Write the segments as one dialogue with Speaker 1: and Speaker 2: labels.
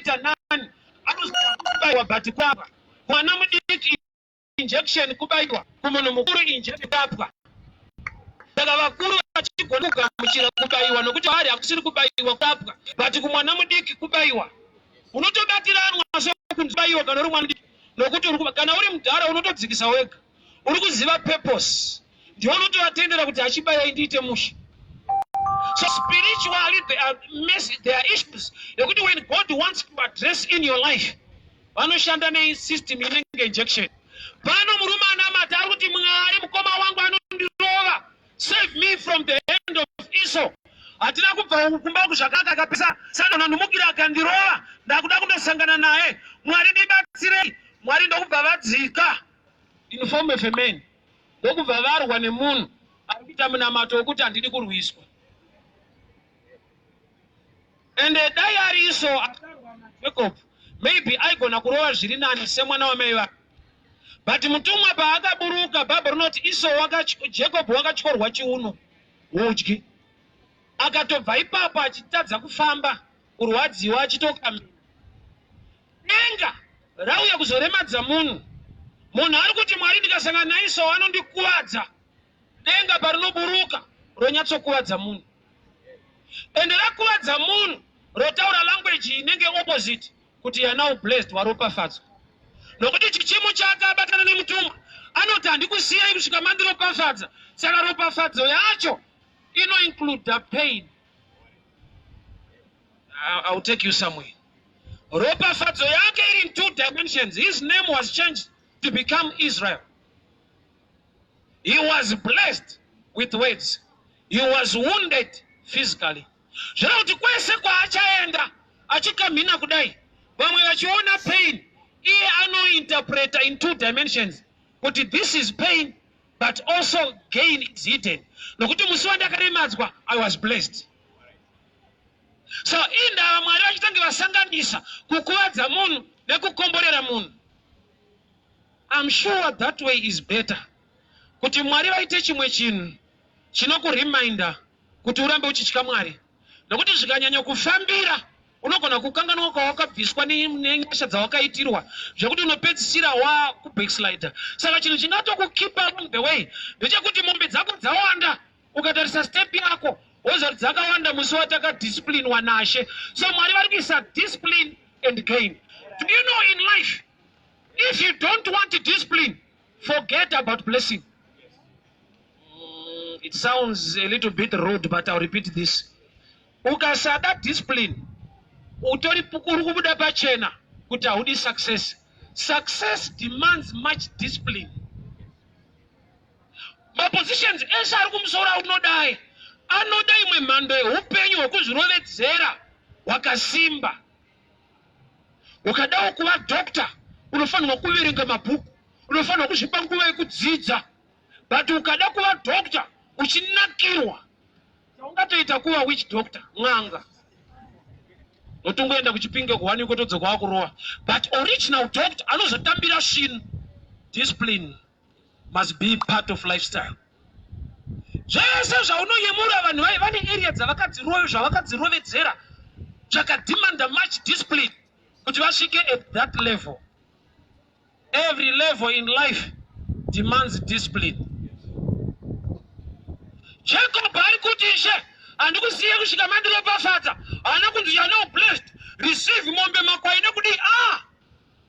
Speaker 1: anoita nani, anokubayiwa, but kwapa mwana mudiki injection kubayiwa, kumunhu mukuru injection kurapwa. Saka vakuru vachigona kugamuchira kubayiwa nokuti hari hakusiri kubayiwa, kurapwa, but kumwana mudiki kubayiwa. Unotobatiranwa sokunzi bayiwa kana uri mwana mudiki, nokuti kana uri mudhara unotodzikisa wega, uri kuziva purpose, ndiwe unotovatendera kuti achibayai ndiite mushe. So spiritually there are issues yekuti when God wants to address in your life, vanoshanda nesystem inenge injection. Pano murume anamata, ari kuti, "Mwari, mukoma wangu anondirova, save me from the hand of Esau. Hatina kubva kumba kuzvakaka, akapisa sanonanumukira akandirova, ndakuda kundosangana naye. Mwari, ndibatsirei." Mwari ndokubva vadzika in form of a man, ndokubva varwa nemunhu ari kuita munamato wekuti handidi kurwiswa. Ende dai ari Esau akarwa naJacob, maybe aigona kurova zviri nani semwana wamai vake, but mutumwa paakaburuka, Bhaibheri rinoti Esau Jacob wakatyorwa chiuno udyi, akatobva ipapo achitadza kufamba, kurwadziwa, achitokamira. Denga rauya kuzoremadza munhu. Munhu ari kuti, "Mwari, ndikasangana naEsau anondikuvadza." Denga parinoburuka ronyatsokuvadza munhu, ende rakuvadza munhu rotaura language inenge opposite kuti, "You are now blessed, waropafadzwa," nokuti chichimu chake abatana nemutumwa anoti, "Handikusiyai kusvika mandiropafadza." Saka ropafadzo yacho inoincluda pain. I'll take you somewhere. Ropafadzo yake iri in two dimensions. His name was changed to become Israel. He was blessed with words, he was wounded physically. Zvino kuti kwese kwaachaenda achikamhina kudai, vamwe vachiona pain, iye anointerpreta in two dimensions kuti this is pain, but also gain is hidden, nokuti musi wandakaremadzwa I was blessed. So indava Mwari vachitange vasanganisa kukuvadza munhu nekukomborera munhu? I'm sure that way is better, kuti Mwari vaite chimwe chinhu chinokureminda kuti urambe uchitya Mwari, nokuti zvikanyanya kufambira unogona kukanganwa kwawakabviswa nenyasha dzawakaitirwa, zvekuti unopedzisira wakubackslider. Saka chinhu chingatokukeepa along the way ndechekuti mombe dzako dzawanda, ukatarisa step yako woziva kuti dzakawanda musi watakadisciplinwa nashe. So Mwari vari kuisa discipline and gain. Do you know, in life, if you don't want discipline, forget about blessing. It sounds a little bit rude, but I'll repeat this. Ukasada discipline, utori uri kubuda pachena kuti haudi success. Success demands much discipline. Mapositions ese ari kumusoro aunodai anoda imwe mhando yeupenyu hwekuzvirovedzera hwakasimba. Ukadawo kuva doctor, unofanirwa kuverenga mabhuku, unofanirwa kuzvipa nguva yekudzidza, but ukada kuva doctor uchinakirwa, chaungatoita kuva witch doctor, n'anga, notongoenda kuChipinge kuwani kotodzoka wakurova. But original doctor anozotambira svinu. Discipline must be part of lifestyle. Zvese zvaunoyemura, vanhu vai vane area zvavakadzirovedzera zvakademanda much discipline kuti vasvike at that level. Every level in life demands discipline. Jacob ari kuti, "Ishe, handikusiye kusvika mandiropafadza." Haana kunzi, "You are now blessed, receive mombe, makwai nekudii." Ah,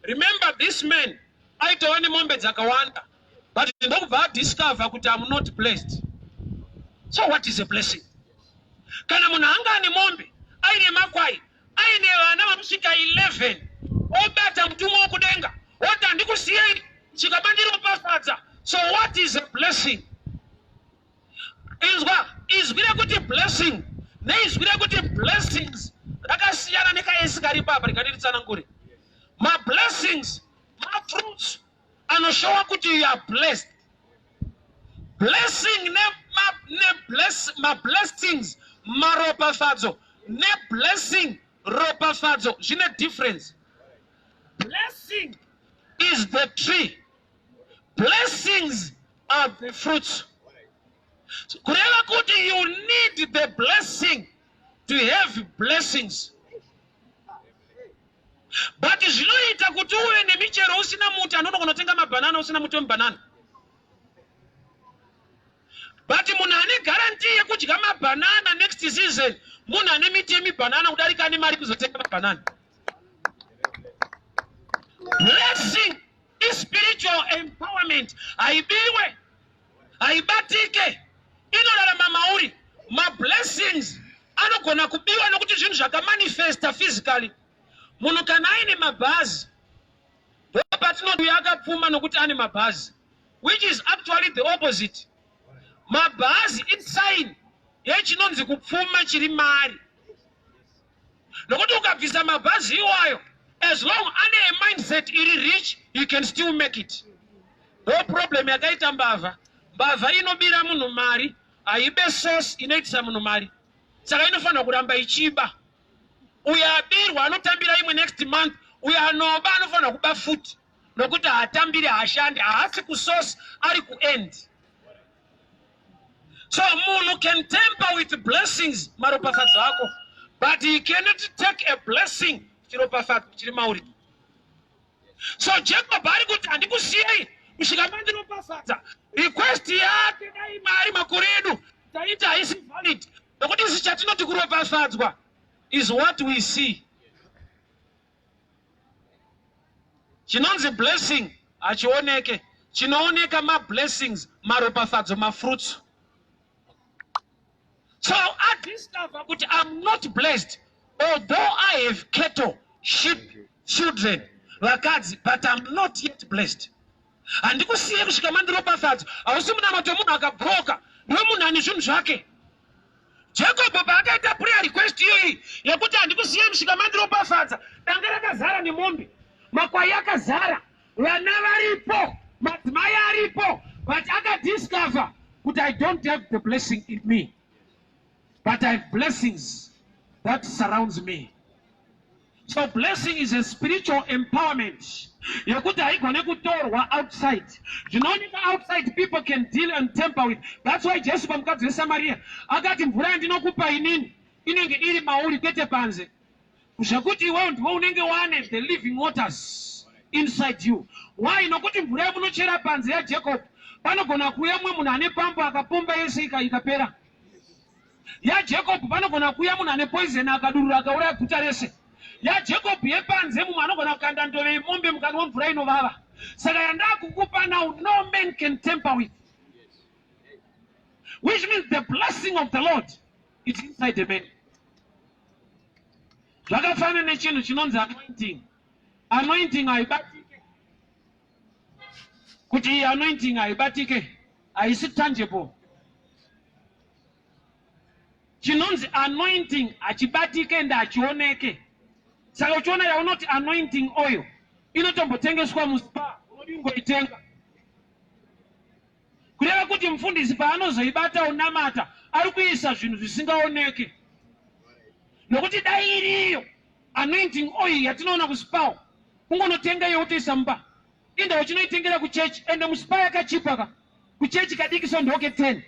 Speaker 1: remember, this man aitova nemombe dzakawanda, but ndokubva adiscover kuti, "Am not blessed." So what is a blessing? Kana munhu anga ane mombe, aine makwai, aine vana vanosvika 11, obata mutumwa wokudenga oti, "Handikusiyei kusvika mandiropafadza." So what is a blessing? Inzwa, izwi rekuti blessing neizwi rekuti blessings rakasiyana nekaesi kari papa. Rikati mablessings mafruits anoshowa kuti you are blessed. Blessing mablessings maropafadzo neblessing ropafadzo zvine difference. Blessing is the tree, blessings are the fruits. Kureva kuti you need the blessing to have blessings. But zvinoita kuti uve nemichero usina muti, anonogona kutenga mabhanana usina muti wemubhanana. But munhu ane guarantee yekudya mabhanana next season, munhu ane miti yemibhanana kudarika ane mari kuzotenga mabhanana. Blessing is spiritual empowerment, haibiwe, haibatike, inorarama mauri. Mablessings anogona kubiwa nokuti zvinhu zvakamanifesta physically. Munhu kana aine mabhazi, ndopatinoti uyo akapfuma nokuti ane mabhazi, which is actually the opposite. Mabhazi isign yechinonzi kupfuma chiri mari, nokuti ukabvisa mabhazi iwayo, as long ane a mindset iri rich, you can still make it. Ndo problem yakaita mbavha. Mbavha inobira munhu mari, haibe source inoitisa munhu mari, saka inofanira kuramba ichiba. Uyo abirwa anotambira imwe next month, uyo anoba anofanira kuba futi, nokuti haatambiri, haashandi, haasi kusource, ari kuend. So munhu can tamper with blessings, maropafadzo ako, but he cannot take a blessing, chiropafadzo chiri mauri. So Jacob ari kuti handikusiyei kusvika mandiropafadza. Request yake, dai Mwari makore edu taiti haisi valid, nokuti isu chatinoti kuropafadzwa is what we see. Chinonzi blessing hachioneke, chinooneka mablessings, maropafadzo, mafruits. So adiscover kuti I'm not blessed, although I have cattle, sheep, children, vakadzi, but I'm not yet blessed. Handikusiye kusvika mandiropafadza. Hausi munamato wemunhu akabroka, ndiwe munhu ane zvinhu zvake. Jacob paakaita prayer request iyoyi yekuti handikusiye kusvika mandiropafadza, danga rakazara nemombe, makwai akazara, vana varipo, madzimai aripo, but akadiscover kuti I don't have the blessing in me, but I have blessings that surrounds me. So blessing is a spiritual empowerment yekuti haigone kutorwa outside. Zvinooneka outside people can deal and tamper with. That's why Jesu pamukadzi weSamaria akati mvura yandinokupa inini inenge iri mauri, kwete panze, zvekuti iwewe ndiwe unenge wane the living waters inside you. Why? Nokuti mvura yamunochera panze yaJacob, panogona kuuya mumwe munhu ane pambo akapomba yese ikapera. YaJacob panogona kuuya munhu ane poison akadurura akauraya guta rese. YaJacob yepanze, mumwe anogona kukanda ndove yemombe mukanwa mvura inovava. Saka yandakukupa now, no man can tamper with, which means the blessing of the Lord is inside the man. Zvakafanana nechinhu chinonzi anointing. Anointing haibatike. Kuti iyi anointing haibatike, haisi tangible. Chinonzi anointing hachibatike ende hachioneke. Saka uchiona yaunoti anointing oil inotombotengeswa muSpar, unodi kungoitenga, kureva kuti mufundisi paanozoibata unamata ari kuisa zvinhu zvisingaoneke, nokuti dai iriyo anointing oil yatinoona kuSpar, kungonotenga iyo wotoisa mumba. Inda uchinoitengera kuchechi, ende muSpar yakachipa ka, kuchechi kadiki so ndoke 10.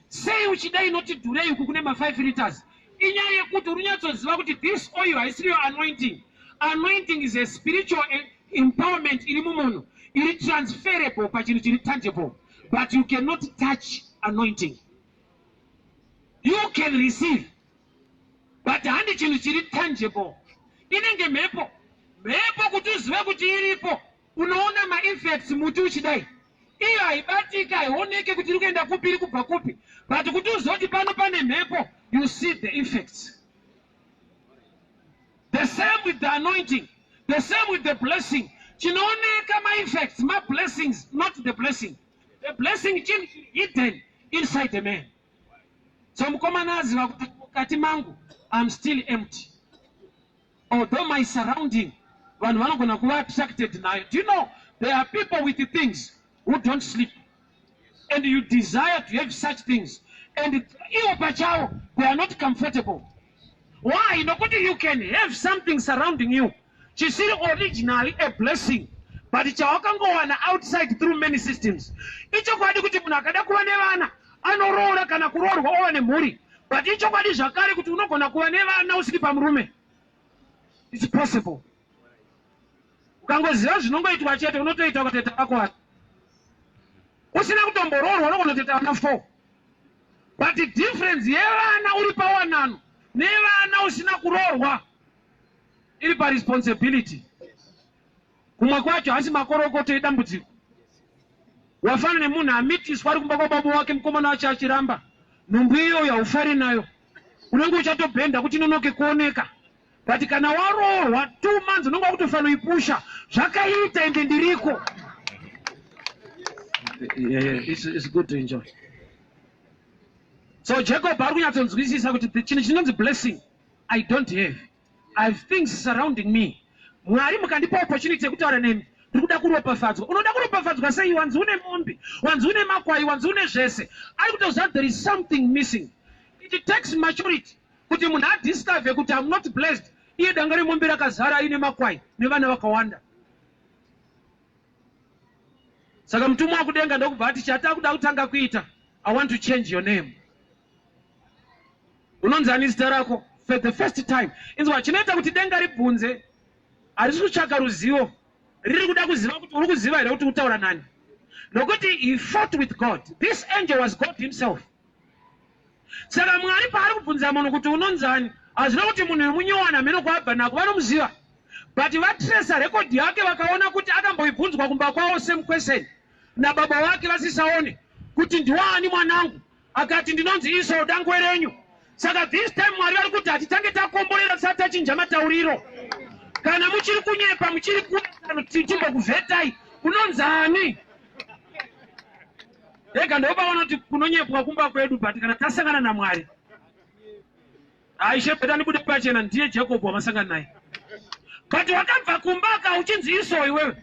Speaker 1: Sei uchida inoti dhurei uku kune ma5 liters? Inyaya yekuti uri kunyatsoziva kuti this oil haisiriyo anointing. Anointing is a spiritual empowerment iri mumunhu, iri transferable pachinhu chiri tangible, but you cannot touch anointing. You can receive, but handi chinhu chiri tangible. Inenge mhepo. Mhepo, kuti uzive kuti iripo, unoona maeffects. Muti uchidai, iyo haibatiki, haioneke kuti iri kuenda kupi, iri kubva kupi, but kuti uzoti pano pane mhepo, you see the effects. The same with the anointing, the same with the blessing. Chinooneka maeffects, mablessings, not the blessing. The blessing chinhu chiri hidden inside the man. So mukomana aziva kuti mukati mangu I'm still empty, although my surrounding vanhu vanogona kuva attracted nayo. Do you know there are people with things who don't sleep, and you desire to have such things, and ivo pachavo they are not comfortable? Why? Nokuti you can have something surrounding you chisiri originally a blessing, but chawakangowana outside through many systems. Ichokwadi kuti munhu akada kuva nevana anoroora kana kuroorwa ova nemhuri, but ichokwadi zvakare kuti unogona kuva nevana usiri pamurume. It's possible. Ukangoziva zvinongoitwa chete unotoita ukatoita vako vana. Usina kutomboroorwa unogona kutoita vana 4. But difference yevana uri pawanano nevana usina kuroorwa iri paresponsibility. Kumwe kwacho hasi makorokoto edambudziko. Wafana nemunhu amitiswa ari kumba kwababa wake mukomana wacho achiramba. Nhumbu iyoyo haufari nayo. Unenge uchatobhenda kuti inonoke kuoneka. But kana waroorwa 2 months unenge wakutofanoipusha. Zvakaita ende ndiriko. Yeah, yeah, it's good to enjoy. So Jacob ari kunyatsonzwisisa kuti chinhu chinonzi blessing I don't have. I have things surrounding me. Mwari mukandipa opportunity yekutaura nemi ndiri kuda kuropafadzwa. Unoda kuropafadzwa sei? Wanzi une mombe, wanzi une makwai, wanzi une zvese. Ari kutoziva there is something missing. It takes maturity kuti munhu adiscover kuti I'm not blessed. Iye danga remombe rakazara aine makwai nevana vakawanda. Saka mutumwa wakudenga ndokubva ati chatakuda kutanga kuita, I want to change your name. Unonzi ani zita rako? For the first time. Inzwa, chinoita kuti denga ribvunze harisi kutsvaka ruzivo, riri kuda kuziva kuti uri kuziva here kuti utaura nani. Nokuti he fought with God. This angel was God himself. Saka Mwari paari kubvunza munhu kuti unonzani, hazvina kuti munhu wemunyowani hameno kwaabva nako, vanomuziva. But vatresa record yake vakaona kuti akamboibvunzwa kumba kwavo same question nababa vake vasisaone kuti ndiwaani mwanangu, akati ndinonzi Esau dangwe renyu. Saka this time Mwari vari kuti hatitange takomborera tisati tachinja matauriro. Kana muchiri kunyepa muchiri timbokuvhetai unonzani? Rega ndopaona kuti kunonyepwa kumba kwedu but kana tasangana naMwari Aishe beta ndibude pachena ndiye Jacob wamasangana naye. But wakabva kumba ka uchinzi Esau iwewe.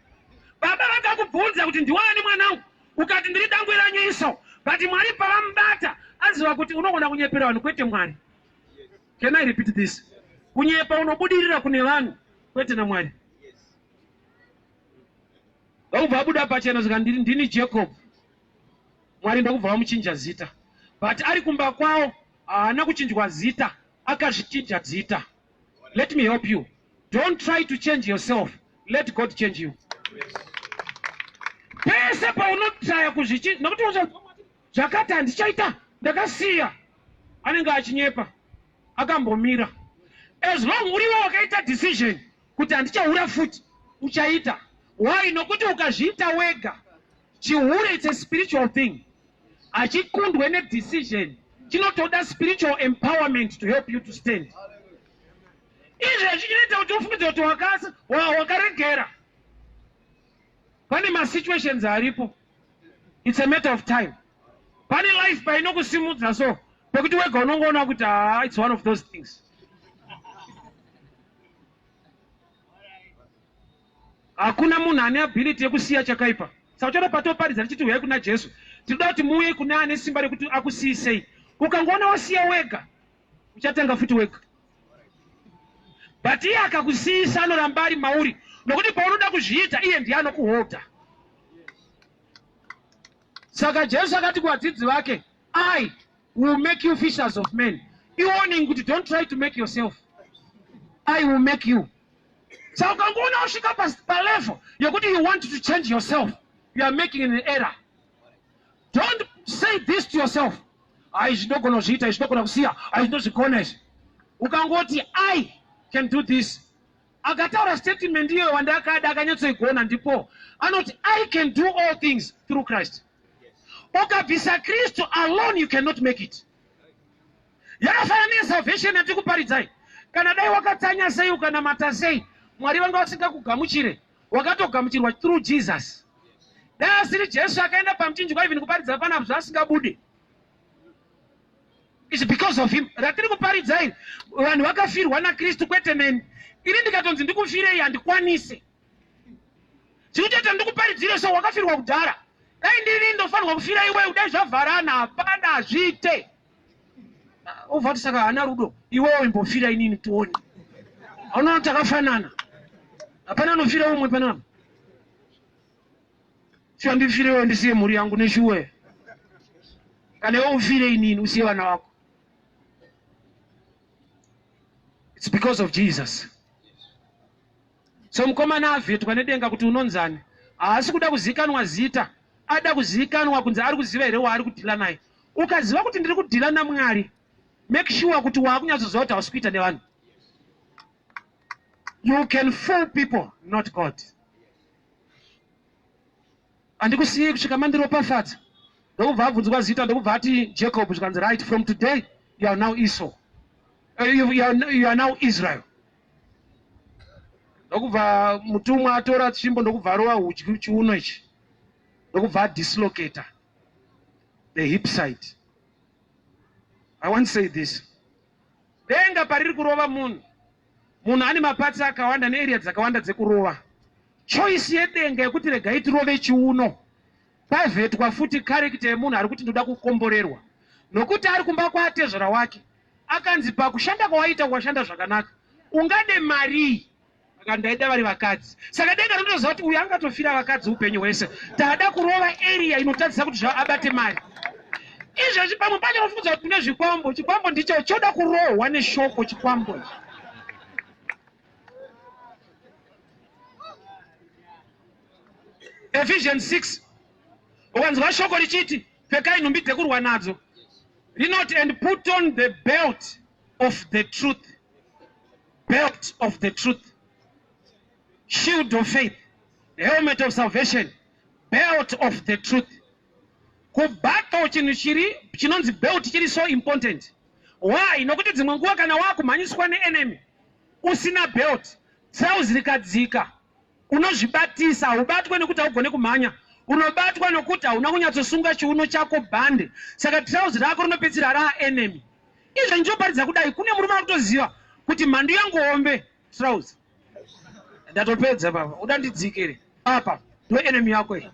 Speaker 1: Baba vakakubvunza kuti ndiwani mwanangu ukati ndiri dangwe ranyu Esau. But Mwari pavamubata aziva kuti unogona kunyepera vanhu kwete Mwari. Can I repeat this? Kunyepa unobudirira kune vanhu kwete naMwari. Ndokubva abuda pachena zvika ndini, ndini Jacob. Mwari ndokubva vamuchinja zita. But ari kumba kwawo haana kuchinjwa zita, akazvichinja zita. Let me help you. Don't try to change yourself. Let God change you. Pese paunotraya kuzvichinja, nokuti zvakati handichaita, ndakasiya. Anenge achinyepa. Akambomira. As long uriwe wakaita decision kuti handichaura futi, uchaita. Why? Nokuti ukazviita wega, chihure it's a spiritual thing. Hachikundwe nedecision, chinotoda spiritual empowerment to help you to stand. Izvezvi chinoita kuti ufungidze kuti wakaregera. Pane masituations aripo, it's a matter of time. Pane life painokusimudza so pekuti wega unongoona kuti ah, it's one of those things. Hakuna munhu ane ability yekusiya chakaipa. Saka uchaona patoparidza tichiti huyai kuna Jesu, tinoda kuti muuye kune ane simba rekuti akusiyisei. Ukangoona wasiya wega, uchatanga futi wega. But iye akakusiyisa anoramba ari mauri, nokuti paunoda kuzviita iye ndiye anokuholda. Saka Jesu akati kuvadzidzi vake, I will make you fishers of men. Iwarning kuti don't try to make yourself. I will make you. Saka ukangoona wasvika palevel yekuti you want to change yourself, you are making an error. Don't say this to yourself. Ai zvinogona kuzviita, zvinogona kusiya, ai zvinozvigona izvi. Ukangoti I can do this. Akataura statement iyoyo wandakada akanyatsoigona ndipo anoti I can do all things through Christ. Ukabvisa Kristu alone you cannot make it. Yakafanana nesalvation yatiri kuparidzai. Kana dai wakatsanya sei ukanamata sei, Mwari vanga vasingakugamuchire, wakatogamuchirwa through Jesus. Dai asiri Jesu akaenda pamuchinjikwa even kuparidza panapa zvasingabude. It's because of him. Ratiri kuparidza iri, vanhu vakafirwa naKristu kwete neni. Ini ndikatonzi ndikufirei handikwanise. Chinotoita ndikuparidzire so wakafirwa kudhara. Dai ndini ndofanirwa kufira iwewe dai zvavharana hapana hazviite. Obva kuti saka haana rudo iwewe imbofira inini tione. Hauna takafanana. Hapana anofira umwe panapa. Shuwa ndifire iwewe ndisiye mhuri yangu neshuwe. Kana iwe ufire inini usiye vana vako. It's because of Jesus. So mukomana avhetwa nedenga kuti unonzani, haasi kuda kuzikanwa zita, ada kuzikanwa kunzi ari kuziva here waari kudhila naye. Ukaziva kuti ndiri kudhila naMwari, make sure kuti waakunyatsoziva kuti hausi kuita nevanhu. You can fool people, not God. Handikusiyei kusvika mandiropafadza. Ndokubva abvunzwa zita ndokubva ati Jacob zvikanzi right from today you are now Esau. You are now Israel. Ndokubva mutumwa atora tsvimbo ndokubva arova hudyu chiuno ichi. Ndokubva adislocata the hip side. I want to say this. Denga pariri kurova munhu. Munhu ane mapatsi akawanda nearea dzakawanda dzekurova. Choice yedenga yekuti regai tirove chiuno. Pavhetwa futi character yemunhu ari kuti ndoda kukomborerwa. Nokuti ari kumba kwaatezvara wake. Akanzi pakushanda kwawaita washanda zvakanaka. Ungade marii? Akati ndaida vari vakadzi. Saka denga rinotoziva kuti uyu angatofira vakadzi upenyu hwese. Tada kurova area inotadzisa kuti zva abate mari. Izvezvi pamwe pacho unofunga kuti kune zvikwambo. Chikwambo ndicho choda kurohwa neshoko chikwambo ichi. Ephesians 6 ukanzwa shoko richiti pfekai nhumbi dzekurwa nadzo rinoti and put on the belt of the truth belt of the truth shield of faith helmet of salvation belt of the truth kubattle chinhu chiri chinonzi belt chiri so important why nokuti dzimwe nguva kana wakumhanyiswa neenemy usina belt trouse rikadzika Unozvibatisa, haubatwe nekuti haugone kumhanya. Unobatwa nokuti hauna kunyatsosunga chiuno chako bhande. Saka trouse rako rinopedzisira raa enemy. Izvo ndichoparidza kudai kune murume akutoziva kuti mhandu yangu hombe trouse. Ndatopedza baba, uda ndidzikere. Apa ndo enemy yako iyi.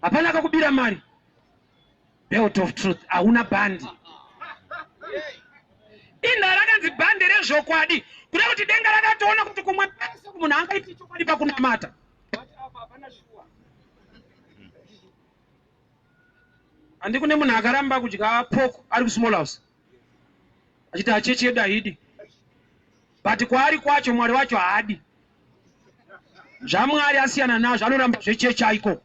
Speaker 1: Hapana akakubira mari. Belt of truth hauna bhandi. Inda rakanzi bhandi rezvokwadi kuda kuti denga rakatoona kuti kumwe pese munhu angaite chokwadi pakunamata. Handi kune munhu akaramba kudya pork ari kusmall house achiti achechi yedu haidi but kwaari kwacho Mwari wacho haadi. ZvaMwari asiyana nazvo anoramba zvechechi aiko.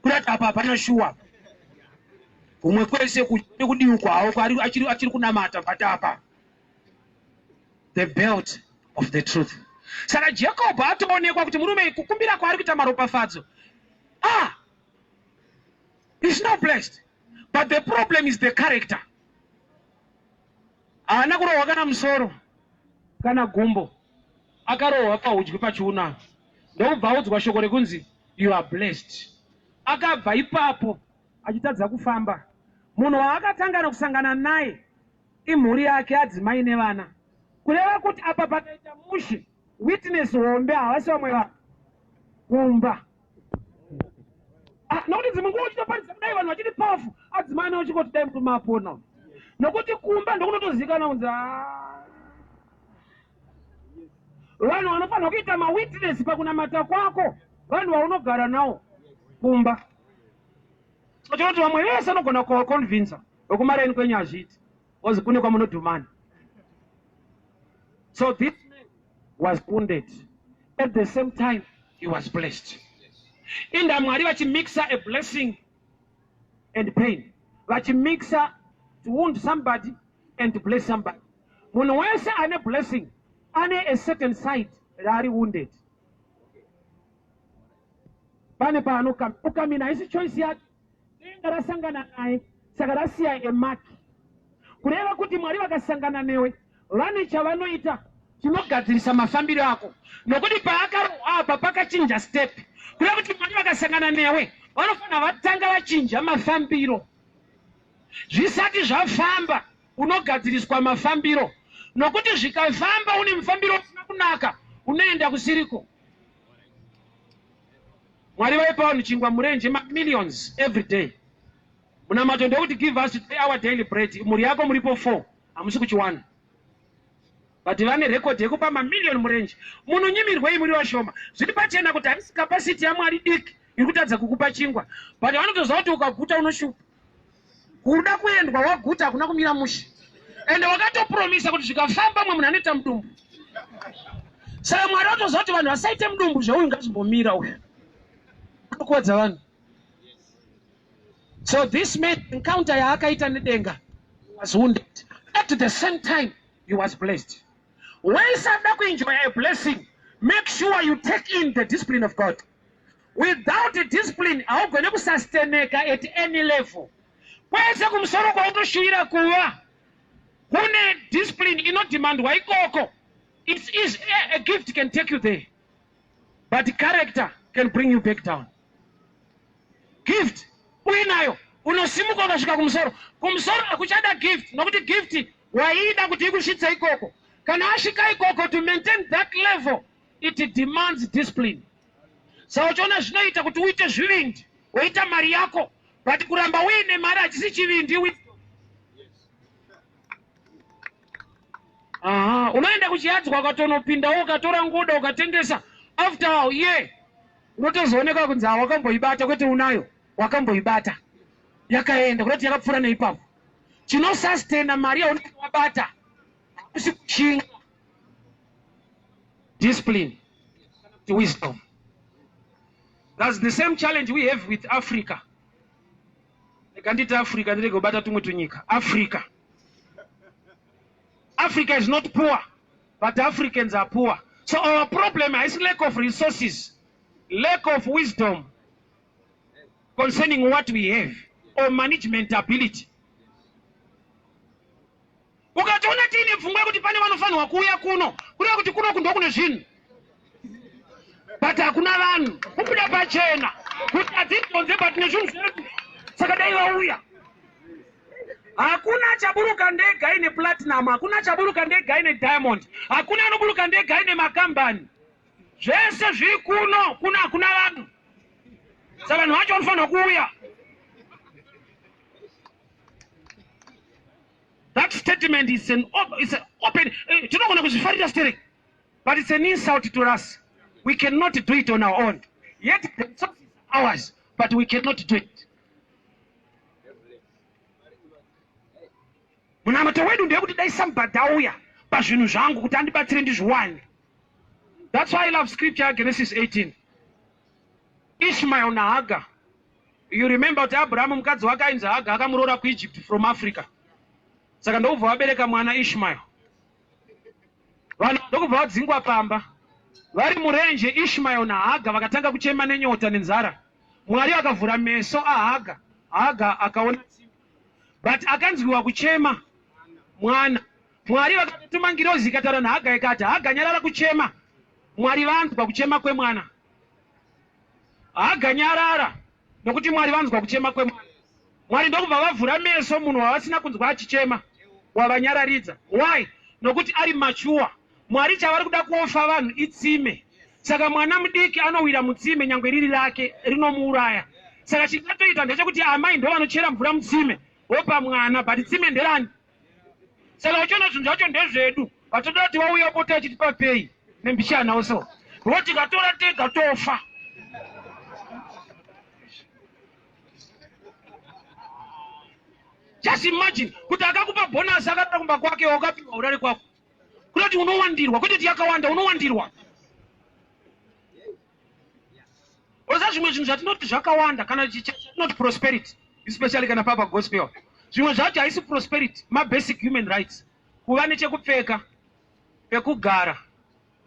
Speaker 1: Kurati apa hapana shuwa. Kumwe kwese kudiwi kwawo kwaari achiri kunamata but apa the belt of the truth. Saka Jacob atoonekwa kuti murume kukumbira kwaari kuita maropafadzo. Ah! He's not blessed. But the problem is the character. Haana kurohwa kana musoro kana gumbo. Akarohwa pahudyi pachiuno apa ndokubva audzwa shoko rekunzi you are blessed. Akabva ipapo achitadza kufamba. Munhu waakatanga nokusangana naye imhuri yake, adzimai nevana. Kureva kuti apa pakaita mushe, witness hombe havasi vamwe vanhu kumba. Ah, nokuti dzimwe nguva uchitoparidza kudai vanhu vachiti powerful, adzimai nawo chingoti dai murume apona. Nokuti kumba ndokunotozivikanwa kunzi ah. Vanhu vanofanira kuita mawitness pakunamata kwako vanhu vaunogara nawo kumba. Uchiona kuti vamwe vese vanogona kuconvincer vekumaraini kwenyu hazviiti because kune kwamunodhumana. So this man was wounded. At the same time he was blessed. Inda Mwari vachimixa a blessing and pain. Vachimixa to wound somebody and to bless somebody. Munhu wese ane blessing ane a certain side raari wounded. Pane paanokamina haisi choice yake. Denga rasangana naye saka rasiya a mark. Kureva kuti Mwari vakasangana newe vane chavanoita chinogadzirisa mafambiro ako nokuti paakarohwa apa pakachinja step. Kureva kuti Mwari vakasangana newe vanofanira vatanga vachinja mafambiro. Zvisati zvafamba unogadziriswa mafambiro nokuti zvikafamba une mufambiro usina kunaka unoenda kusiriko. Mwari vaipa vanhu chingwa murenje mamillions every day. Munamato ndewekuti give us today our daily bread. Mhuri yako muripo 4 hamusi kuchiwana. But vane record yekupa mamillion murenje. Munonyimirwei muri vashoma? Zviri pachena kuti haisi capacity yaMwari diki iri kutadza kukupa chingwa. But vanotoziva kuti ukaguta unoshupa. Kuda kuendwa waguta hakuna kumira mushe. Ende wakatopromisa kuti zvikafamba mwe munhu anoita mudumbu. Saka Mwari vatoziva kuti vanhu vasaite mudumbu zveuyu ngazvimbomira uyu. Anokuwadza vanhu. So this man encounter yaakaita nedenga was wounded. At the same time he was blessed. Wese anoda kuenjoy a blessing, make sure you take in the discipline of God. Without discipline haugone kusustaineka at any level. Kwese kumusoro kwautoshuvira kuva kune discipline inodemandwa ikoko. It's easy, a gift can take you there but character can bring you back down. Gift uinayo unosimuka ukasvika kumusoro. Kumusoro hakuchada gift nokuti gift waiida kuti ikusvitse ikoko. Kana asvika ikoko to maintain that level it demands discipline. Saka uchiona zvinoita kuti uite zvivindi woita mari yako but kuramba uine mari hachisi chivindi. Aha, unoenda kuchiyadzwa ukatonopindawo ukatora nguda ukatengesa after a year unotozooneka kunzi ha wakamboibata kwete unayo wakamboibata yakaenda kunoti yakapfuura neipapo. Chinosastena mari yaunenge wabata hakusi kushinga, discipline, wisdom. That's the same challenge we have with Africa. Rega nditi Africa ndirege kubata tumwe tunyika. Africa. Africa is not poor, but Africans are poor. So our problem is lack of resources, lack of wisdom concerning what we have or management ability. Ukatoona tiine pfungwa yekuti pane vanofanirwa kuuya kuno, kureva kuti kuno kundo kune zvinhu, but hakuna vanhu. Kubuda pachena kuti hadzidonze, but nezvinhu zvedu, saka dai vauya. Hakuna chaburuka ndega ine platinum, hakuna chaburuka ndega ine diamond, hakuna anoburuka ndega ine makambani. Zvese zviri kuno, kuno hakuna vanhu, saka vanhu vacho vanofanirwa kuuya. That statement is an is an open, tinogona kuzvifarira sterek, but it's an insult to us. We cannot do it on our own. Yet the resources are ours, but we cannot do it. Munamato wedu ndeyekuti dai somebody auya pazvinhu zvangu kuti andibatsire ndizviwane. That's why I love scripture Genesis 18. Ishmael naHagar. You remember kuti Abraham mukadzi wake ainzi Hagar akamuroora kuEgypt from Africa. Saka ndokubva vabereka mwana Ishmael. Vanhu ndokubva vadzingwa pamba. Vari murenje Ishmael naHagar vakatanga kuchema nenyota nenzara. Mwari akavhura meso aHagar. Hagar akaona tsime. But akanzwiwa kuchema mwana. Mwari vakatuma ngirozi ikataura naHagar ikati, Hagar nyarara kuchema. Mwari vanzwa kuchema kwemwana. Haga nyarara nokuti Mwari vanzwa kuchema kwemwana. Mwari ndokubva vavhura meso munhu wavasina kunzwa achichema wavanyararidza. Why? Nokuti ari mature. Mwari chavari kuda kuofa vanhu itsime. Saka mwana mudiki anowira mutsime nyangwe riri rake rinomuuraya. Saka chingatoita ndechekuti amai ndovanochera mvura mutsime vopa mwana, but tsime nderani? Saka uchiona zvinhu zvacho ndezvedu, vatoda kuti vauya pota vachitipa pei nembichana also, because tikatora tega tofa. Just imagine kuti akakupa bonus akatoda kumba kwake wakapiwa urare kwako, kunoti unowandirwa, kwete kuti yakawanda, unowandirwa. Oza zvimwe zvinhu zvatinoti zvakawanda kana chatinoti prosperity, especially kana papa gospel, zvimwe zvacho haisi prosperity, mabasic human rights, kuva nechekupfeka, pekugara,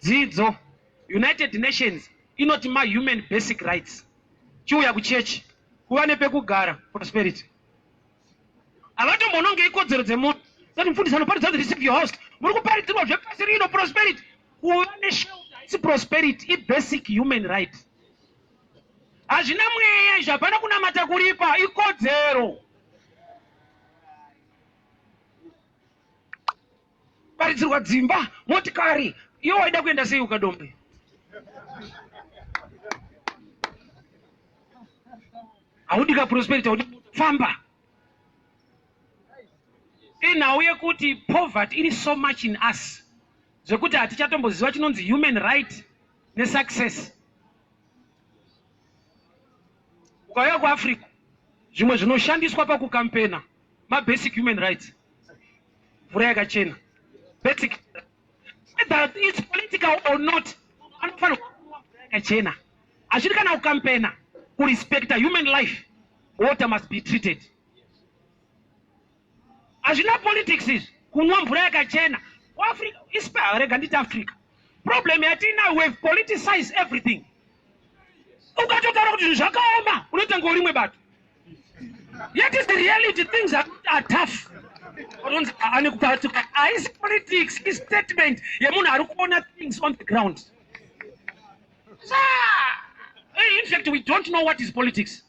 Speaker 1: dzidzo. United Nations inoti mahuman basic rights. Chiuya kuchechi, kuva nepekugara prosperity. Havatombononge ikodzero dzemunhu. Sati mufundisi anoparidza kuti receive your house, muri kuparidzirwa zvepasi rino prosperity. Kuva neshelter haisi prosperity, ibasic human right. Hazvina mweya izvi, hapana kunamata kuripa, ikodzero. Paridzirwa dzimba, motikari, iwe waida kuenda sei ukadombe? Haudi ka prosperity, haudi famba. Inhau yekuti poverty iri so much in us zvekuti hatichatomboziva chinonzi human right nesuccess. Ukauya kuAfrica, zvimwe zvinoshandiswa pakukampena mabasic human rights, mvura yakachena, basic. Whether it's political or not, anofanirwa kunwa mvura yakachena. Hazviri kana kukampena kurespecta human life. Water must be treated. Hazvina politics izvi, kunwa mvura yakachena. Kuafrica, ispa rega nditi Africa. Problem yatiinayo, we have politicized everything. Ukatotaura kuti zvinhu zvakaoma, unoita ngorimwe bato. Yet is the reality, things are, are tough. Otonzi ane kupatika. Haisi politics, i statement yemunhu ari kuona things on the ground. Sa, in fact, we don't know what is politics.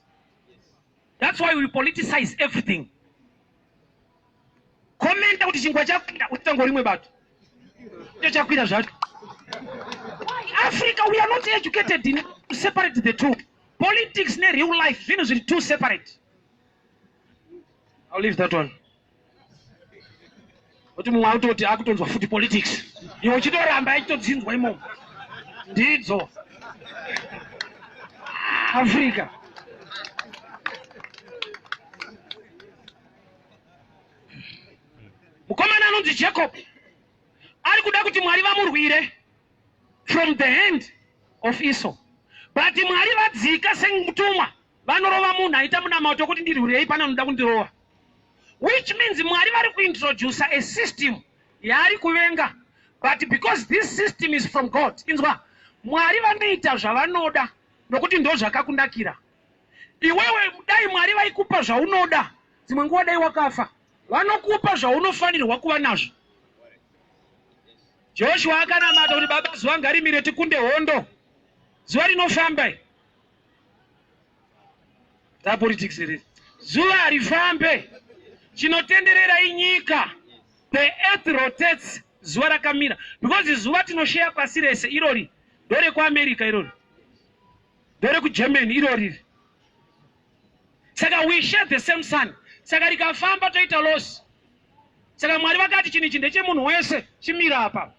Speaker 1: That's why we politicize everything. Komenta kuti chingwa chakwira, unoita ngorimwe bato. Icho chakwira zvacho. Why? Africa, we are not educated in to separate the two. Politics ne real life, zvinhu zviri two separate. I'll leave that one. Kuti mumwe autoti akutonzwa futi politics. Iwe uchitoramba achitodzinzwa imomo. Ndidzo. Africa. Mukomana anonzi Jacob ari kuda kuti Mwari vamurwire from the hand of Esau. But Mwari vadzika semutumwa vanorova munhu aita munamato wekuti ndirwirei pane anoda kundirova. Which means Mwari vari kuintroducer a system yaari kuvenga, but because this system is from God. Inzwa, Mwari vanoita zvavanoda nokuti ndozvakakundakira. Iwewe dai Mwari vaikupa zvaunoda, dzimwe nguva dai wakafa. Vanokupa zvaunofanirwa kuva nazvo. Joshua akanamata kuti baba zuva ngarimire tikunde hondo. Zuva rinofamba rapolitics iri. Zuva harifambe. Chinotenderera inyika. The earth rotates, zuva rakamira. Because zuva tinosheya pasi rese irori. NderekuAmerica irori. NderekuGermany irori. Saka we share the same sun. Saka rikafamba toita loss. Saka Mwari vakati chinhu ichi ndechemunhu wese, chimira apa.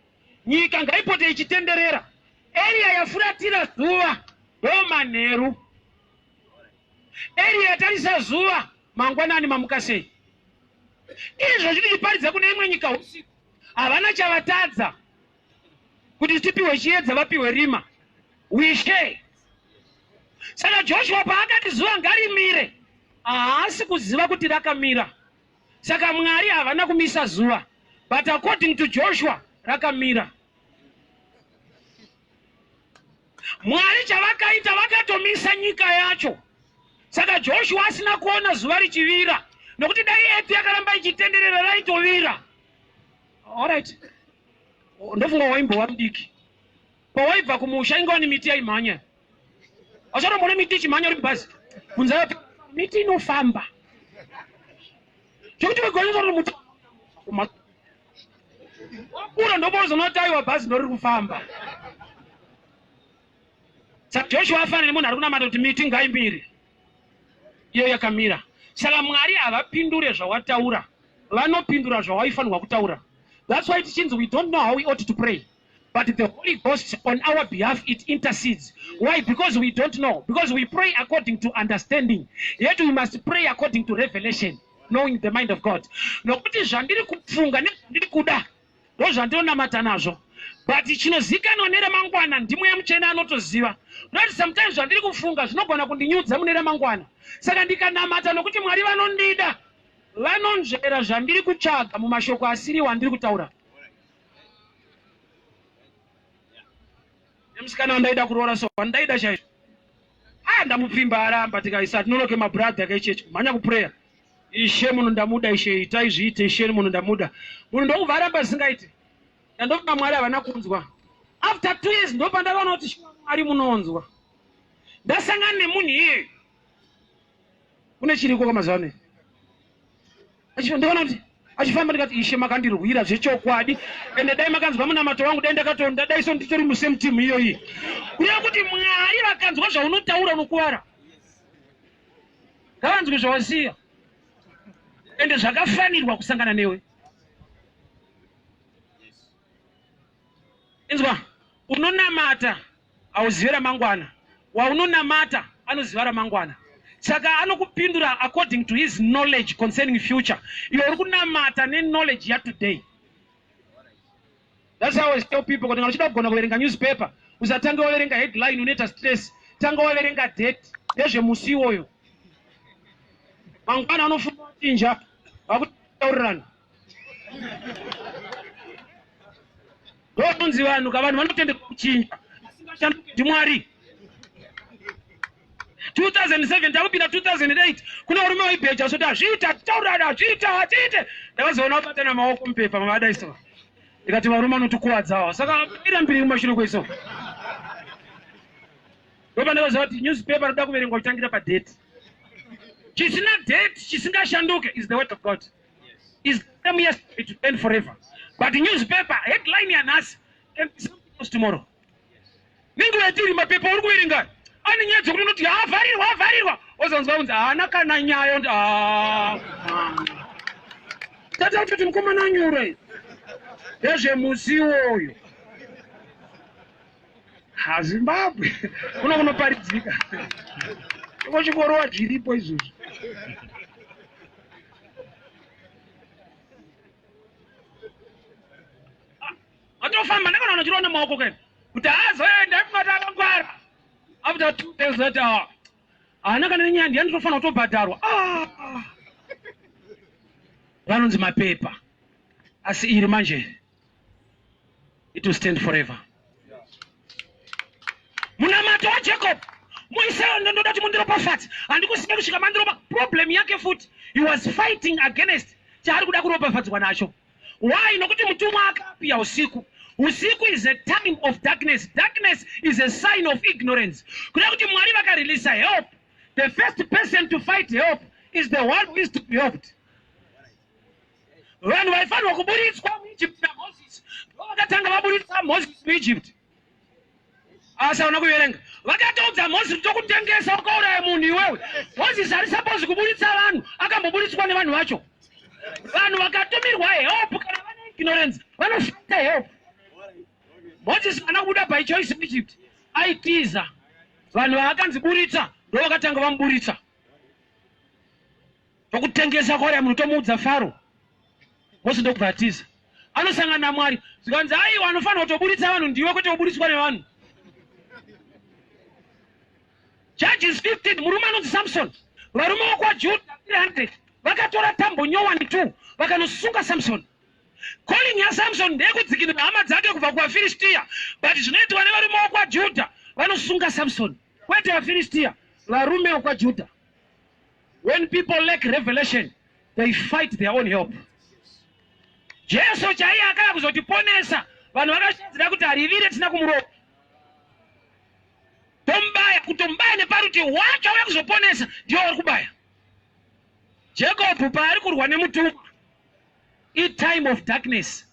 Speaker 1: Nyika ngaipote ichitenderera. Area yafuratira zuva ndo manheru. Area yatarisa zuva mangwanani mamuka sei. Izvo zvitichiparidza kune imwe nyika usiku. Havana chavatadza kuti tipiwe chiedza vapiwe rima. We share. Saka Joshua paakati zuva ngarimire, haasi kuziva kuti rakamira. Saka Mwari havana kumisa zuva, but according to Joshua rakamira. Mwari chavakaita vakatomisa nyika yacho. Saka Joshua asina kuona zuva richivira, nokuti dai earth yakaramba ichitenderera raitovira. Alright. Ndofunga waimbova mudiki. Pawaibva kumusha inga wani miti yaimhanya. Wachatomboona miti ichimhanya uri mubhazi. Bvunza miti inofamba. Chekuti wegonyesa uri muti wakura ndopozonoti aiwa bhazi ndoriri kufamba. Saka Joshua afanira nemunhu ari kunamata kuti miti ngaimbiri. Iyo yakamira. Saka Mwari havapindure zvawataura. Vanopindura zvawaifanirwa kutaura. That's why tichinzi we don't know how we ought to pray. But the Holy Ghost on our behalf, it intercedes. Why? Because we don't know. Because we pray according to understanding. Yet we must pray according to revelation, knowing the mind of God. Nokuti zvandiri kufunga nezvandiri kuda ndozvandinonamata nazvo. But chinozikanwa neremangwana ndiMweya Mutsvene anotoziva. Not sometimes zvandiri kufunga zvinogona kundinyudza mune remangwana. Saka ndikanamata nokuti Mwari vanondida, vanonzvera zvandiri kutsvaga mumashoko asiriwo andiri kutaura. Nemusikana wandaida kuroora so wandaida chaizvo. Ah, ndamupfimba aramba tikaisa tinonoke mabrother kechechi kumhanya kuprayer. Ishe munhu ndamuda ishe itai zviite ishe munhu ndamuda. Munhu ndokubva aramba zvisingaiti. Ndandofunga Mwari havana kunzwa. After 2 years ndopandakaona kuti Mwari munonzwa. Ndasangana nemunhu iye. Kune chiriko kwamazuva ano. Ndikaona kuti achifamba ndikati ishe makandirwira zvechokwadi ende dai makanzwa munamato wangu dai ndakatonda dai so nditori musame team iyoyi. Kureva kuti Mwari vakanzwa zvaunotaura unokuvara. Ngavanzwe zvawasiya ende zvakafanirwa kusangana newe. Inzwa, unonamata hauzive ramangwana, waunonamata anoziva ramangwana, saka anokupindura according to his knowledge concerning future. Iwe uri kunamata neknowledge yatoday. That's how I tell people kuti kana uchida kugona kuverenga newspaper usatange waverenga headline unoita stress. Tanga waverenga date ndezvemusi iwoyo. Mangwana anofunga kuchinja vakutaurirana. Ndonzi vanhu ka vanhu vanotenda kuchinja asingashanduki ndiMwari. 2007 takupinda 2008 kune varume vaibheja soti hazviite hatitaurirane hazviite hatiite ndakazoona vabatana maoko mupepa mavadaisa ndikati varume vanotikuvadzawa saka irambiri kumashure kweso ndopandakaziva kuti newspaper roda kuverengwa kutangira padate chisina date chisingashanduke is the word of god is the same yesterday to end forever but newspaper headline yanhasi can be something else tomorrow Nenguva yatiri mapepa uri kuverenga ane nyaya dzekuti unoti avharirwa avharirwa wozonzwa kunzi haana kana nyaya unoti ah. tata kutoti mukomana anyura ndezvemusi iwoyo hazimbabwe kuno kunoparidzika iko chikorowa zviripo izvozvo Atofamba ndakaona unochirova nemaoko kaini kuti azoenda mukati akangwara after 2 days later ah, haana kana nenyaya ndiye ndinofanira kutobhadharwa ah. Vanonzi mapepa asi iri manje it will stand forever. Munamato waJacob muise ndoda kuti mundiropafadze handikusiya kusvika mandiropa. Problem yake futi he was fighting against chaari kuda kuropafadzwa nacho. Why? Nokuti mutumwa akapiya usiku. Usiku is a time of darkness. Darkness is a sign of ignorance. Kuda kuti Mwari vakareleasa help. The first person to fight help is the one who is to be helped. Vanhu vaifanirwa kuburitswa muEgypt naMoses ndo vakatanga vaburitsa Moses muEgypt. Asi hauna kuverenga. Vakatoudza Moses kuti tokutengesa ukauraya munhu iwewe. Moses ari supposed kuburitsa vanhu, akamboburitswa nevanhu vacho. Vanhu vakatumirwa help kana vane ignorance vanoshanda help. Moses haana kubuda by choice muEgypt. Aitiza. Vanhu vaakanzi buritsa ndo vakatanga vamuburitsa. Tokutengesa kwauraya munhu tomuudza Faro. Mose ndokubva atiza. Anosangana naMwari. Zvikanzi aiwa anofanira kutoburitsa vanhu ndiwe kwete kuburitswa nevanhu. Judges 15 murume anonzi Samson. Varume vokwaJudha 300 vakatora tambo nyowani 2 vakanosunga Samson. Calling yaSamson ndeyekudzikinura hama dzake kubva kuvaFiristia but zvinoitwa nevarume vokwaJudha vanosunga Samson kwete vaFiristia varume vokwaJudha. When people lack revelation, they fight their own help. Jesu chaiye akaya kuzotiponesa, vanhu vakashadzira kuti harivire tisina kumurova. Tomubaya, kutomubaya neparuti wacho auya kuzoponesa ndiwo vari kubaya. Jacob paari kurwa nemutumwa, i time of darkness.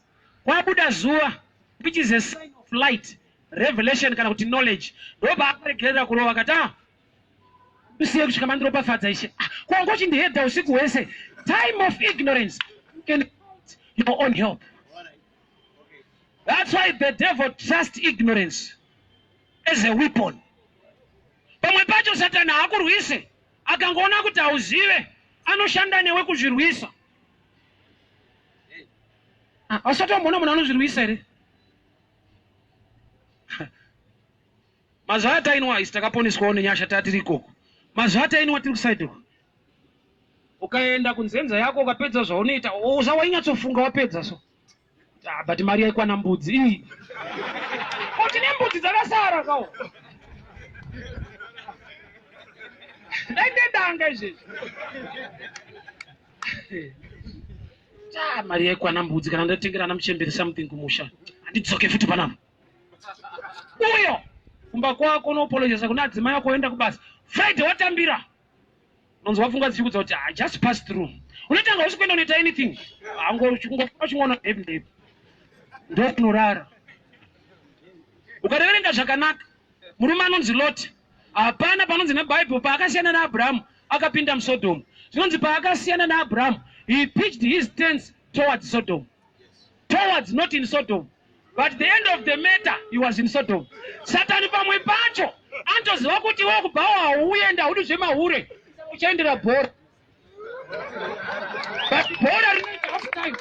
Speaker 1: Kwabuda zuva, which is a sign of light, revelation kana kuti knowledge. Ndopaakaregerera kurova akati ah, Usiye kusvika mandiropafadza ishe. Ah, kwanga uchindihedha usiku hwese. Time of ignorance. You can fight your own help. That's why the devil trusts ignorance as a weapon. Pamwe pacho Satani haakurwise, akangoona kuti hauzive, anoshanda newe kuzvirwisa. Ah, Wasati wamboona munhu anozvirwisa here? Mazuva atainwa isu takaponeswawo nenyasha tatiri ikoko. Mazuva atainwa tiri kusaidi uko. Ukaenda kunzenza yako ukapedza zvaunoita uza wainyatsofunga wapedza so. Ah, but mari yaikwana mbudzi iyi. Ko tine mbudzi dzakasara kawo. Dai ndedanga izvezvi. Ta mari yaikwana mbudzi kana ndatengera ana muchembere something kumusha. Handidzoke futi panapa. Uyo kumba kwako unoapologisa kuna adzimai ako oenda kubasa. Friday watambira. Unonzwa pfungwa dzichikudza kuti ah, just pass through. Unotanga usi kuenda unoita anything. Ango uchingoona ndepi ndepi. Ndokunorara. Ukareverenga zvakanaka. Murume anonzi Lot. Hapana panonzi neBible paakasiyana naAbrahamu akapinda muSodom. Zvinonzi paakasiyana naAbrahamu he pitched his tents towards Sodom. Towards not in Sodom. But the end of the matter he was in Sodom. Satani pamwe pacho anotoziva kuti iwe kubhawa hauende haudi zvemahure uchaendera bhora. But bhora rinoita half time.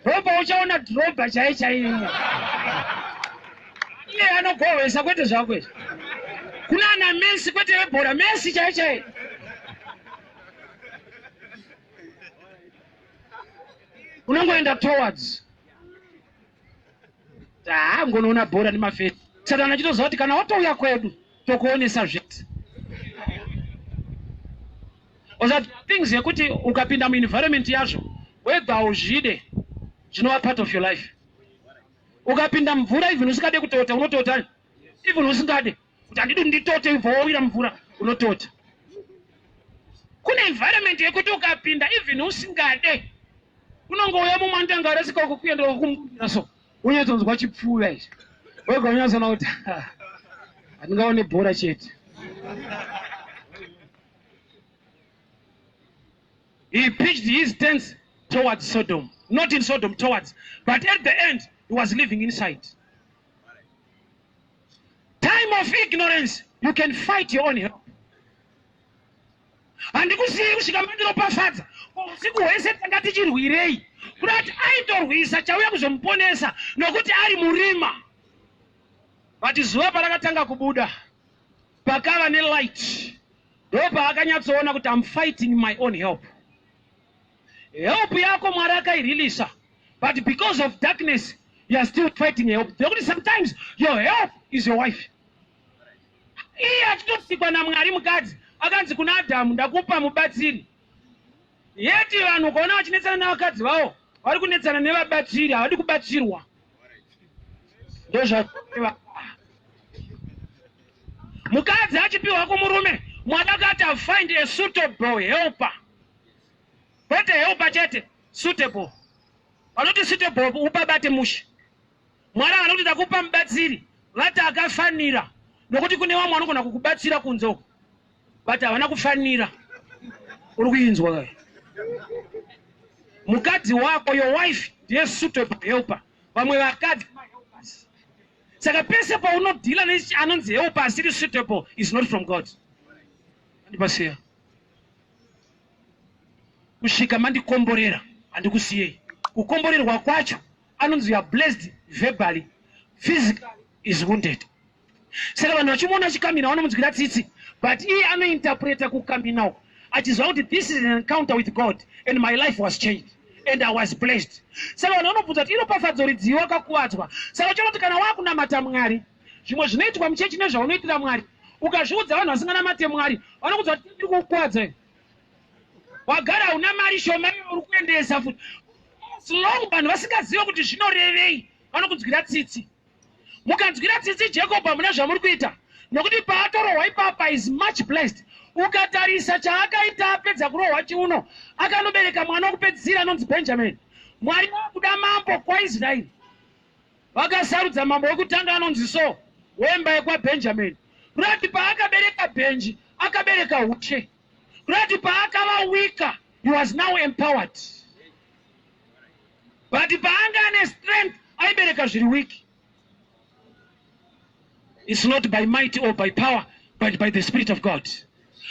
Speaker 1: Ropa uchaona dhirobha chai chaiyo. Iye anogohwesa kwete zvako izvi. Kuna ana Messi kwete vebhora, Messi chai chai. Unongoenda towards. Taa ngonoona bhora nemafesi. Satani achitoziva kuti kana watouya kwedu tokuonesa zvese. Oza things yekuti ukapinda muenvironment yazvo whether hauzvide zvinova part of your life. Ukapinda mvura even usingade kutota unotota even usingade kuti handidi nditote ibva wawira mvura unotota. Kune environment yekuti ukapinda even usingade unongouya mumwe anotanga arasika uko kuenda kukumbira so unyatsonzwa chipfuva ichi wega unyatsoona kuti handingaone bhora chete. He pitched his tents towards Sodom. Not in Sodom, towards. But at the end, he was living inside. Time of ignorance, you can fight your own help. Handikusiyei kusvika mandiropafadza. Usiku hwese tanga tichirwirei. Kuda kuti aitorwisa chauya kuzomuponesa nokuti ari murima. But zuva parakatanga kubuda pakava nelight ndopaakanyatsoona kuti am fighting my own help. Help yako Mwari akaireleasa but because of darkness you are still fighting help. Nekuti sometimes your help is your wife. Iye achitosikwa naMwari mukadzi akanzi kuna Adhamu ndakupa mubatsiri. Yeti vanhu ukaona vachinetsana nevakadzi vavo vari kunetsana nevabatsiri havadi kubatsirwa. Ndozva mukadzi achipiwa kumurume Mwari akati find a suitable helper kwete helper chete suitable vanoti suitable upabate mushe Mwari havana kuti ndakupa mubatsiri vati akafanira nokuti kune vamwe vanogona kukubatsira kunze uko but havana kufanira uri kuinzwa kai mukadzi wako your wife ndiye suitable helper vamwe vakadzi saka pese paunodhila anonzi helper asiri suitable is not from god andipasiya kusvika mandikomborera handikusiyei kukomborerwa kwacho anonzi you are blessed verbally physically is wounded saka vanhu vachimuona achikamina vanomunzwira tsitsi but iye anointerpreta kukamina uku achiziva kuti this is an encounter with god and my life was changed and i was blessed saka vanhu vanobvunza kuti iropafadzo ridzii wakakuvadzwa saka uchaona kuti kana wakunamata mwari zvimwe zvinoitwa muchechi nezvaunoitira mwari ukazviudza vanhu vasinganamate mwari vanokuudza kuti tiri kukuvadza wagara hauna mari shoma iyo uri kuendesa futi as long vanhu vasingazive kuti zvinorevei vanokunzwira tsitsi mukanzwira tsitsi Jacob hamuna zvamuri kuita nokuti paatorohwa ipapa is much blessed ukatarisa chaakaita apedza kurohwa chiuno akanobereka mwana wokupedzisira anonzi Benjamin Mwari vakuda mambo kwaIsraeri vakasarudza mambo wekutanga anonzi so wemba yekwaBenjamin kurati paakabereka Benji akabereka ushe kurati paakava weaker he was now empowered but paanga ane strength aibereka zviri weak it's not by might or by power but by the spirit of god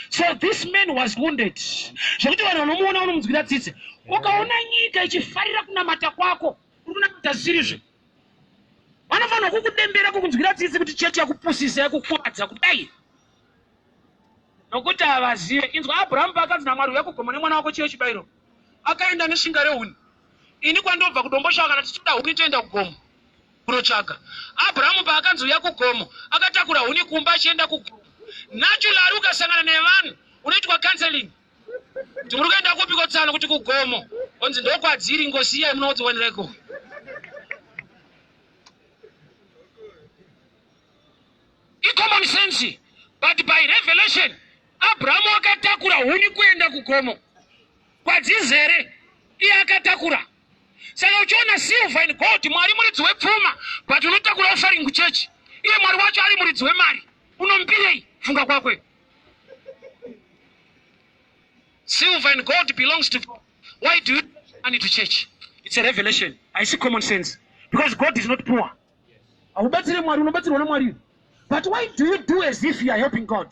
Speaker 1: so this man was wounded zvekuti vanhu vanomuona vanomunzwira tsitsi ukaona nyika ichifarira kunamata kwako uri kunamata zisirizve vanofanira kukudembera kukunzwira tsitsi kuti chechi yakupusisa yakukuvadza kudai nokuti havazive inzwa abrahamu paakanzi namwari uya kugomo nemwana wako chiyo chibayiro akaenda neshinga rehuni ini kwandobva kudomboshava kana tichida huni toenda kugomo kunotsvaga abrahamu paakanzi uya kugomo akatakura huni kumba achienda kugomo naturally ukasangana nevanhu unoitwa counseling kuti muri kuenda kupi kotsano kuti kugomo onzi ndokwadziri ngosiyai munodziwanira ikoko icommon sense but by revelation abrahamu akatakura huni kuenda kugomo kwadzizere iye akatakura saka uchiona silver and gold mwari muridzi wepfuma but unotakura offering kuchechi iye mwari wacho ari muridzi wemari unomupirei funga kwakwe silver and gold belongs to God. Why do you money to church? It's a revelation. I see common sense because God is not poor. Haubatsire Mwari, unobatsirwa naMwari. But why do you do as if you are helping God?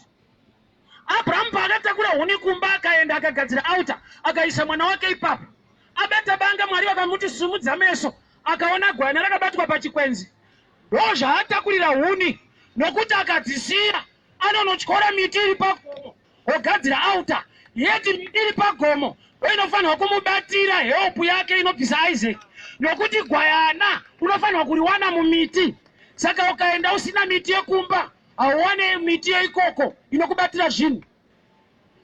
Speaker 1: Abraham paakatakura huni kumba akaenda akagadzira altar akaisa mwana wake ipapo. Abata banga, Mwari vakamuti sumudza meso, akaona gwayana rakabatwa pachikwenzi. Ndozvaatakurira huni, nokuti akadzisiya anonotyora miti iri pagomo ogadzira altar. Yet miti iri pagomo ndoinofanirwa kumubatira help yake inobvisa Isaac, nokuti gwayana unofanirwa kuriwana mumiti. Saka ukaenda usina miti yekumba, hauwane miti yeikoko inokubatira zvinhu.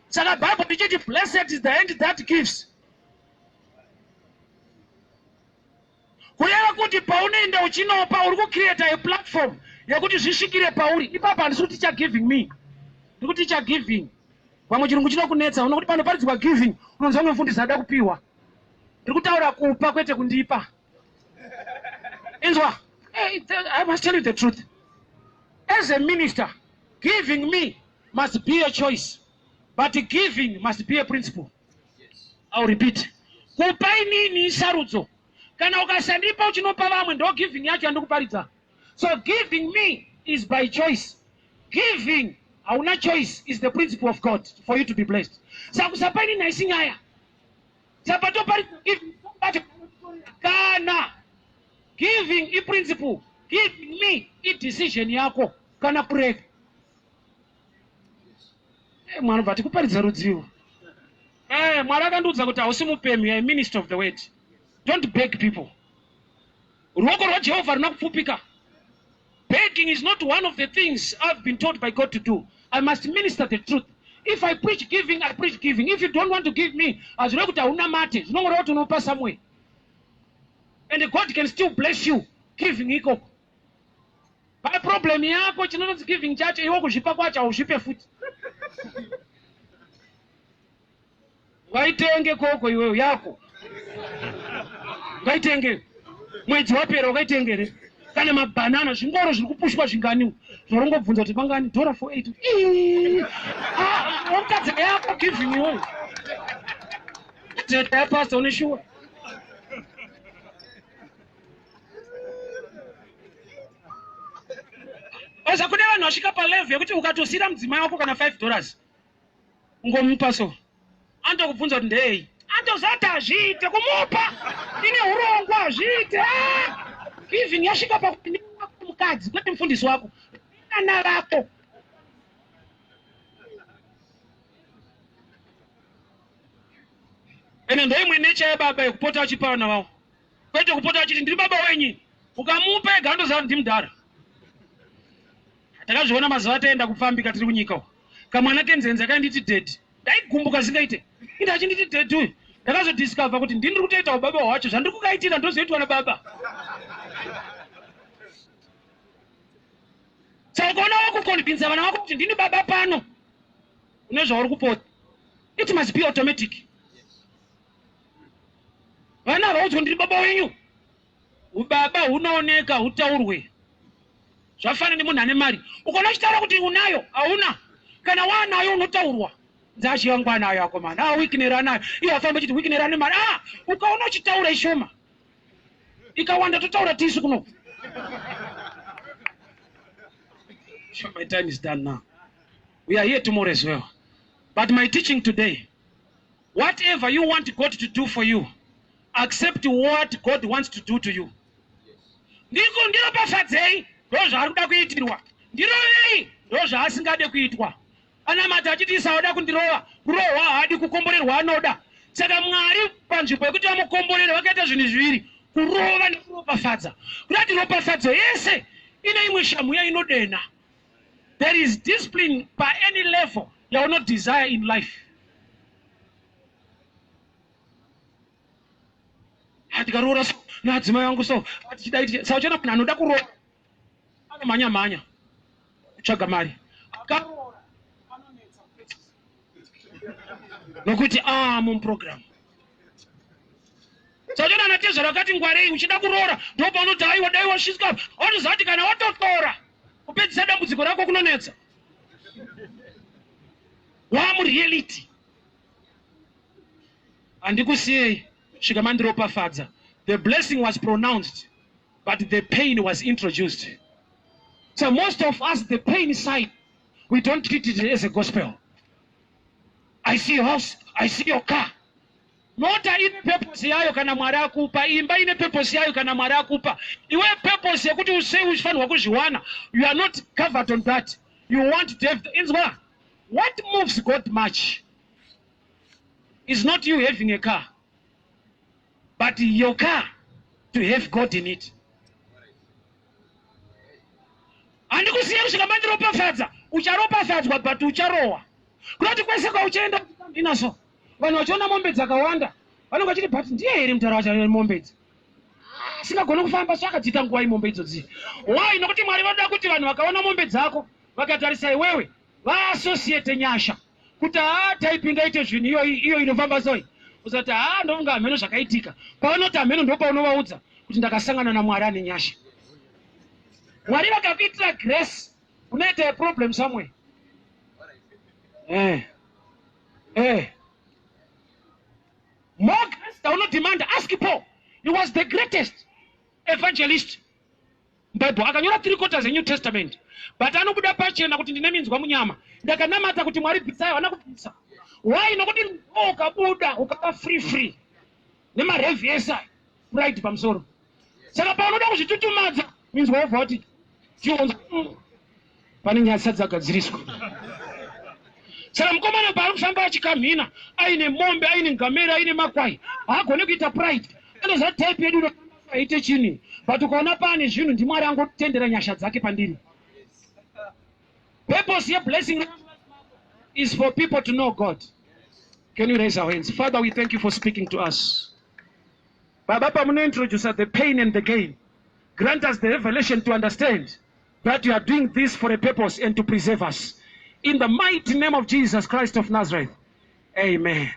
Speaker 1: Saka Bible richiti blessed is the hand that gives. Kureva kuti paunoenda uchinopa uri kucreata a platform yekuti zvisvikire pauri. Ipapo handisi kuti cha giving me, ndiri kuti cha giving. Pamwe chirungu chinokunetsa, unokuti panoparidzwa giving unonzwa umwe mufundisi ada kupiwa. Ndiri kutaura kupa kwete kundipa. Inzwa, hey, I must tell you the truth. As a minister, giving me must be a choice, but giving must be a principle. I'll repeat. Kupa inini isarudzo. Kana ukasandipa uchinopa vamwe, ndo giving yacho yandikuparidza. So giving me is by choice. Giving hauna choice is the principle of God for you to be blessed. Saka kusapa inini haisi nyaya. Saka toparidza giving kana giving i principle, giving me i decision yako kana kurega. Hey, mwana bva tikuparidza rudzivo. Hey, Mwari akandiudza kuti hausi mupemhi, you are a minister of the word. Don't beg people. Ruoko rwaJehovha runa kupfupika. Begging is not one of the things I've been taught by God to do. I must minister the truth. If I preach giving, I preach giving. If you don't want to give me, hazvirevi kuti hauna mate. Zvinongoreva kuti unopa somewhere. And God can still bless you giving ikoko. Pane problem yako chinotonzi giving chacho iwe kuzvipa kwacho hauzvipe futi. Waitenge koko iwewe yako. Waitenge mwedzi wapera wakaitengere kana mabanana zvingoro zviri kupushwa zvingani zvorongobvunza kuti pangani dhora for 8 wakadzi yako giving iwewe teta yapasta une shuwa. Oza kune vanhu vasvika palevel yekuti ukatosira mudzimai wako kana 5 dollars ungomupa so anotokubvunza kuti ndeyei, anotozati hazviite kumupa ine urongwa hazviite. Giving yasvika pakuti mukadzi kwete mufundisi wako vana vako. Ene ndoimwe necha yababa yekupota achipa vana vavo, kwete kupota achiti ndiri baba wenyu. Ukamupa ega andoziva kuti ndimudhara. Takazviona mazuva ataenda kupfambika tiri kunyika uko, kamwana kenzenza kainditi daddy, ndaigumbuka zingaite inde achinditi daddy uyu. Ndakazodiscover kuti ndini ndiri kutoita ubaba hwacho, zvandiri kukaitira ndozoitwa nababa. Saka ukaona wakuconvinsa vana vako kuti ndini baba pano, une zvauri kupota. It must be automatic. Vana havaudzwa ndiri baba wenyu. Ubaba hunooneka hutaurwe. Zvafanana nemunhu ane mari, ukaona uchitaura kuti unayo, hauna. Kana waanayo unotaurwa nzachivangu anayo akomana, ah, Wicknell anayo, iye afamba achiti Wicknell ane mari. Ah, ukaona uchitaura ishoma, ikawanda totaura tisu kuno. Sure, my time is done now. We are here tomorrow as well. But my teaching today, whatever you want God to do for you, accept what God wants to do to you. Ndiko ndiropafadzei, ndozvaari kuda kuitirwa. Ndirovei, ndozvaasingade kuitwa. Anamata achiti isauda kundirova, kurohwa haadi, kukomborerwa anoda. Saka Mwari panzvimbo yekuti vamukomborere vakaita zvinhu zviviri, kurova nekuropafadza. Kuda kuti ropafadzo yese ine imwe shamhu yainodena. There is discipline pa any level yauno desire in life. Tikaroora so naadzimai vangu so tichidai saka uchiona munhu anoda kuroora anomhanya mhanya kutsvaga mari, akaroora anonetsa kupedzisa nokuti muprogram. Saka uchiona anatezvara vakati ngwarei, uchida kuroora ndopaunoti aiwa dai wasvika, watoziva kuti kana watotora kupedzisa dambudziko rako kunonetsa, wamureality. Handikusiyei svika mandiropafadza. The blessing was pronounced, but the pain was introduced. So most of us, the pain side, we don't treat it as a gospel. I see your house, I see your car. Mota ine purpose yayo kana Mwari akupa, imba ine purpose yayo kana Mwari akupa. Iwe purpose yekuti usei uchifanirwa kuzviwana, you are not covered on that. You want to have the, inzwa, what moves God much is not you having a car, but your car to have God in it. Handikusiye kusvika mandiropafadza, ucharopafadzwa but ucharohwa. Kunoti kwese kwauchaenda ndinaso. Vanhu vachiona mombe dzakawanda vanenge vachiti but ndiye here mutaura wacho ane mombe idzi asingagoni kufamba so akadziita nguva mombe idzodzi. Why? Nokuti Mwari vanoda kuti vanhu vakaona mombe dzako vakatarisa iwewe vaassociate nyasha kuti haa type ingaite zvinhu iyo iyo inofamba soi usati haa ndofunga hameno zvakaitika. Pavanoti hameno ndopaunovaudza kuti ndakasangana naMwari ane nyasha. Mwari vakakuitira grace unoita a problem somewhere. Eh. Eh. More grace taunodemanda. Ask Paul. He was the greatest evangelist. Bible akanyora 3/4 yeNew Testament. But anobuda pachena kuti ndine minzwa munyama. Ndakanamata kuti Mwari bvisai, havana kubvisa. Why? Nokuti ukabuda ukava free free. Nemarevhi ese aya. Pride pamusoro. Saka paunoda kuzvitutumadza minzwa wobva wati chionza. Pane nyaya dzisati dzagadziriswa. Saka mukomana paari kufamba achikamhina aine mombe aine ngamera aine makwai haagone kuita pride. Anoziva type yedu aite chini but ukaona paane zvinhu ndiMwari angotendera nyasha dzake pandiri. Purpose yeblessing is for people to know God. Can you raise our hands? Father, we thank you for speaking to us. Baba, pamunointroduce the pain and the gain, grant us the revelation to understand that you are doing this for a purpose and to preserve us. In the mighty name of Jesus Christ of Nazareth, amen.